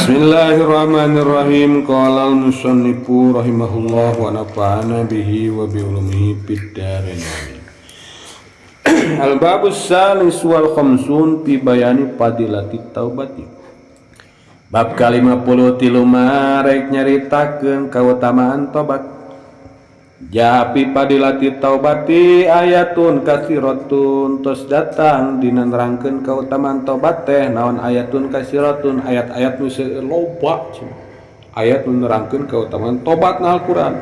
Bismillahirrahmanirrahim. Qala al-musannifu rahimahullah wa nafa'ana bihi wa bi ulumihi fid dharain. Al-babus salis wal khamsun fi bayani fadilati taubati. Bab ka-53 marek nyaritakeun kautamaan tobat. Japi fadilati taubati ayatun kasiratun tos datang dina nerangkeun kautamaan tobat teh naon ayatun kasiratun ayat-ayat nu seueur loba ayat nu nerangkeun kautamaan tobat na Al-Qur'an.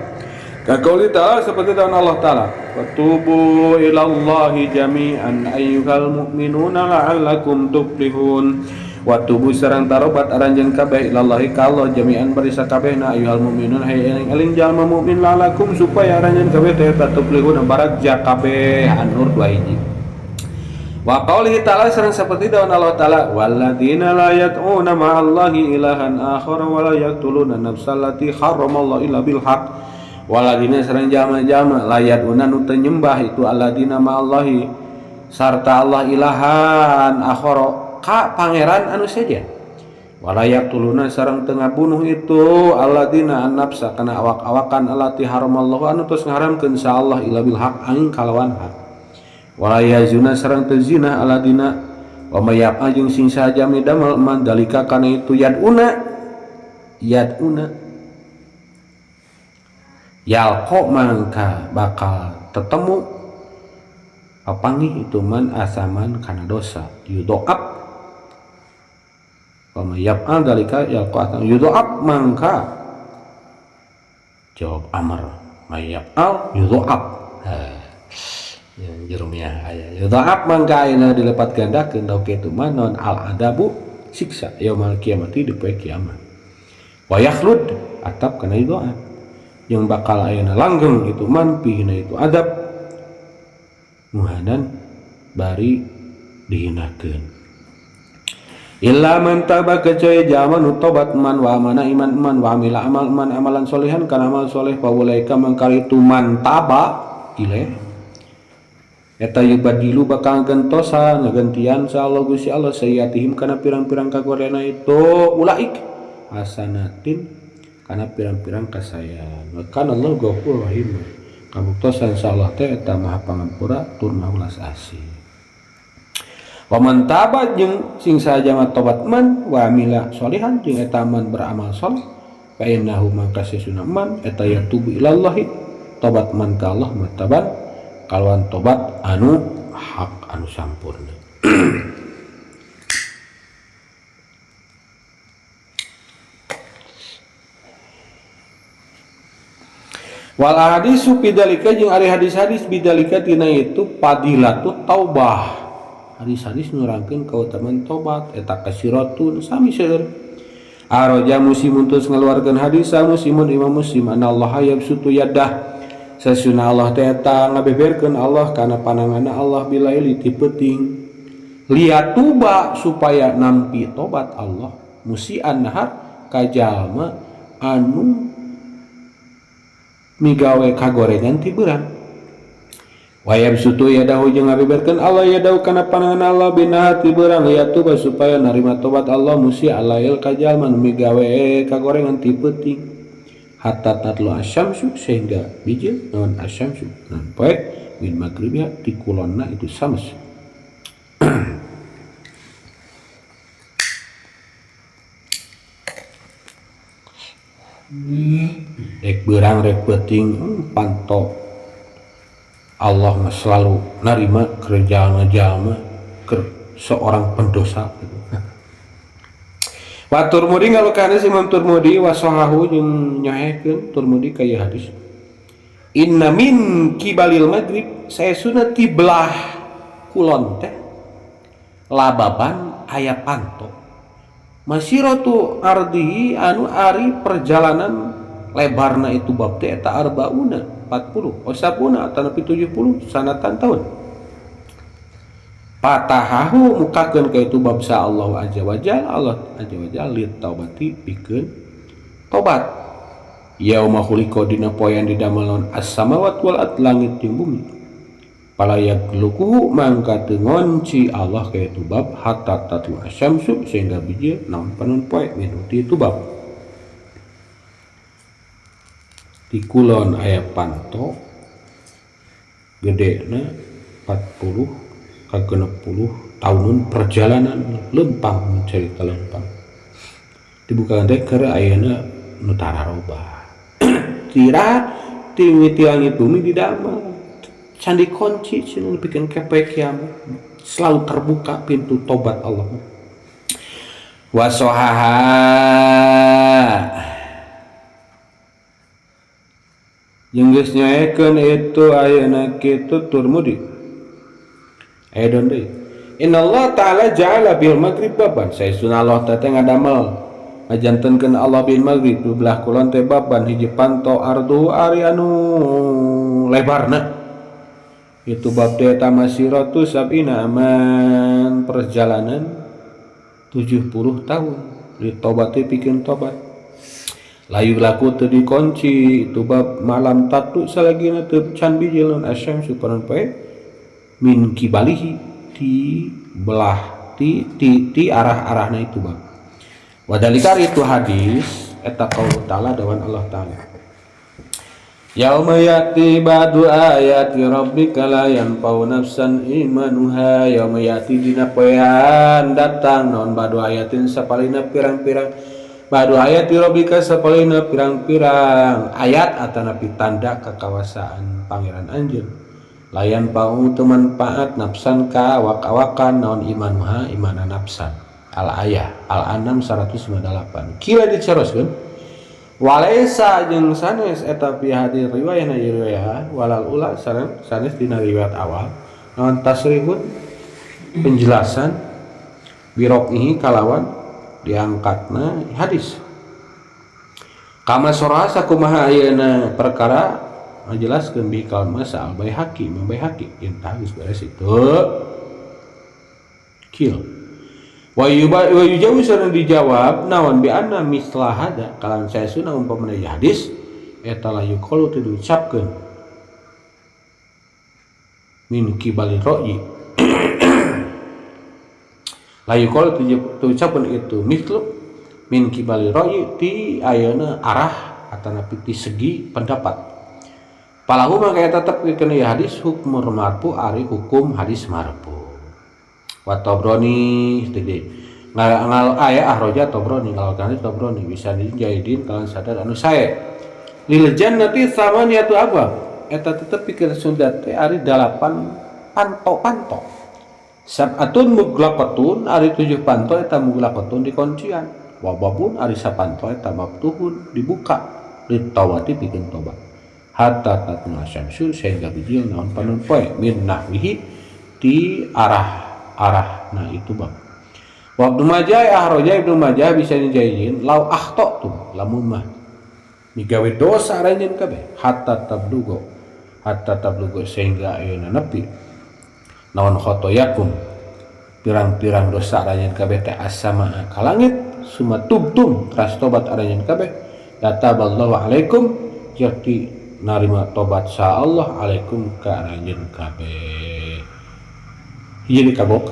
Kaqouli ta'ala seperti daun Allah Ta'ala, watubu ilallahi jami'an ayyuhal mu'minuna la'allakum tuflihun. Watubu sareng tarobat aranjeun kabeh ilallahi ka Allah jami'an bari sakabehna ayyuhal mu'minun hay eling-eling jalma mukmin la'allakum supaya aranjeun kabeh teh tuflihun baragja kabeh. An-Nur 2 hiji. Wa qaulihi ta'ala sareng seperti daun Allah Ta'ala, walladzina la yad'una ma'allahi ilahan akhar wa la yaqtuluna nafsallati harramallahu illa bil haqq. Waladina sareng jalma-jalma la yad'una nu teu nyembah itu alladina ma'allahi sarta Allah ilahan akhara ka pangeran anu sejen. Wala yaqtuluna sareng teu ngabunuh itu alladina an-nafsa kana awak-awakan allati haramallahu anu tos ngaharamkeun sa Allah illa bil haq angin kalawan hak. Wala yazuna sareng teu zina alladina wa may yaf'al jeung sing saja midamel man dalika kana itu yad'una yad'una yalqo mangka bakal tetemu papanggih itu man asaman kana dosa yudoab wa may yaf'al dalika yalqo asaman yudoab mangka jawab amar may yaf'al yudoab yang jurumiyah aya yudoab mangka ayeuna dilepat gandakeun tau kitu man non al adabu siksa yaumul kiamati di poe kiamat wa yakhlud atap kana yudoab yang bakal ayeuna langgeng itu man pihina itu adab muhanan bari dihinakeun illa man taba kecuali jalma nu tobat man wa amana iman man wa amila amal man amalan solehan kana amal soleh fa ulaika mangkal itu man taba ilaih eta yubadilu bakal gentosan ngagantian sa Allah Gusti Allah sayyatihim kana pirang-pirang kagorena itu ulaik hasanatin kana pirang-pirang kasayan. Kan Allah Ghafur Rahim. Kabuktosan sa Allah teh eta Maha Pangampura tur Maha Welas Asih. Wa man taba jeung sing saja mah tobat man wa amila sholihan jeung eta man beramal soleh fa innahu maka sesuna man eta yatubu ilallahi tobat man ka Allah mataban kalawan tobat anu hak anu sampurna. Wal hadisu bidalika jeung ari hadis-hadis bidalika tina itu fadilatu taubah. Hadis-hadis nerangkeun kautamaan tobat eta kasiratun sami seueur. Araja muslimun tos ngaluarkeun hadis muslimun imam muslim anallaha yabsutu yadah. Sasuna Allah teh eta ngabeberkeun Allah kana pananganna Allah bilaili ti peuting. Liatuba supaya nampi tobat Allah musian nahar ka jalma anu migawe kagorengan ti beurang. Wayab sutu yadahu jeung ngabeberkeun Allah yadahu kana panangan Allah bina ti beurang liatuba supaya narima tobat Allah musi alail ka jalma nu migawe kagorengan ti peuting. Hatta tatlu asyamsu sehingga bijil naon asyamsu naon poe min maghribiha ti kulonna itu sams. Rek beurang rek peuting panto Allah mah selalu narima kerjaan jalma seorang pendosa gitu. Wa Turmudi ngalukeun Imam Turmudi wa sahahu jeung nyahekeun Turmudi ka ieu hadis. Inna min kibalil maghrib saesuna ti belah kulon teh lababan aya panto. Masiratu ardihi anu ari perjalanan lebarna itu bab teh eta arbauna 40 osabuna atanapi 70 sanatan tahun. Patahahu mukakeun ka itu bab sa Allah azza wa jalla Allah azza wa jalla lit taubati pikeun tobat. Yauma khuliqa dina poean didamel naon as-samawati wal ard langit jeung bumi. Pala yagluquhu mangka teu ngonci Allah ka itu bab hatta tatlu asyamsu sehingga bijil naon panon poe minhu ti itu bab. Di kulon aya panto gedena 40 ka 60 tahunun perjalanan lempang cerita lempang. Dibuka teh keur ayeuna nu tararobah. Tira ti langit bumi didamel candi kunci cenah pikeun kepoe kiamat selalu terbuka pintu tobat Allah. Wasohaha jeung geus nyaekeun itu ayeuna kitu Turmudi aya don deui. Inna Allah ta'ala ja'ala bil maghrib baban. Saestuna Allah teh ngadamel ngajantenkeun Allah bil maghrib di belah kulon teh baban hiji panto ardu ari anu lebarna. Itu bab teh tamasiratu sab'ina aman perjalanan 70 tahun ditobati pikeun tobat. Layu laku teu dikunci itu bab malam tatu salagina teu can bijil asyam suparan poe min kibalihi di belah ti ti ti arah-arahna itu bab. Wadalika itu hadis eta qaul ta'ala dawan Allah ta'ala. Yauma ya'ti ba'du ayati rabbika la yanfa'u nafsan imanuha. Yauma ya'ti dina poean datang naon ba'du ayatin sapalina pirang-pirang ba'du ayati rabbika sapalina pirang-pirang ayat atanapi tanda kakawasaan pangeran anjeun. Layan pau teu manfaat nafsan ka awak-awakan naon imanuha imana nafsan. Al ayah Al-An'am 198. Kira diceroskeun walaisa jeung sanes eta fi hadis riwayah na riwayah walal ula sareng sanes dina riwayat awal naon tasrihun penjelasan biroqihi kalawan diangkatna hadis kama sora sakumaha ayeuna perkara ngajelaskeun bi kalma sa'al Baihaqi Imam Baihaqi intah geus beres itu kil wa yujawi sareng dijawab naon bi anna misla hada kalan saesuna umpamana hadis eta la yuqalu teu diucapkeun min kibali ra'yi la yuqalu teu diucapkeun itu mislu min kibali ra'yi ti ayeuna arah atanapi ti segi pendapat palahu maka eta tetep kana hadis hukmur marfu ari hukum hadis marfu. Wa Tabrani tadi ngal aya ahroja Tabrani ngalakan Tabrani bisa dijaidin kalan sadar anu sae lil jannati samaniyatu abwab eta tetep pikeun Sunda teh ari 8 panto-panto sab'atun muglaqatun ari 7 panto eta muglaqatun dikuncian wa babun ari sapanto eta maftuhun dibuka litawati pikeun tobat hatta tatna syamsu sehingga bijil naon panon poe min nahwihi ti arah arah nah itu bab. Wa Ibnu Majah ahroja Ibnu Majah bisa dijayin lau akhta tu lamun mah migawe dosa aranjeun kabeh hatta tablugo sehingga ayeuna nepi naon khotoyakum pirang-pirang dosa aranjeun kabeh teh asama ka langit summa tubtum teras tobat aranjeun kabeh lataballahu alaikum jadi narima tobat sa Allah alaikum ka aranjeun kabeh. Jadi kabok.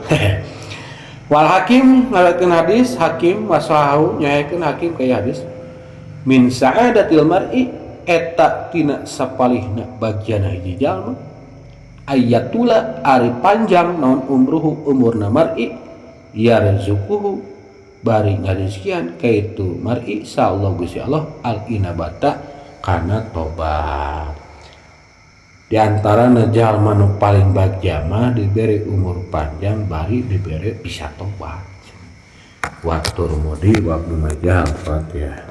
Wal hakim ngalakeun hadis hakim wasahu nyaekeun hakim ka hadis min sa'adatil mar'i eta tina sapalihna bagian hiji jalma ayatula ari panjang naon umruhu umurna mar'i yarzuquhu bari ngarizkian kaitu mar'i sa Allah Gusti Allah al inabata kana tobat. Di antara jalma nu paling bagja mah diberi umur panjang bari diberi bisa tobat. Wa Turmudi wa Ibnu Majah. Al-Fatihah.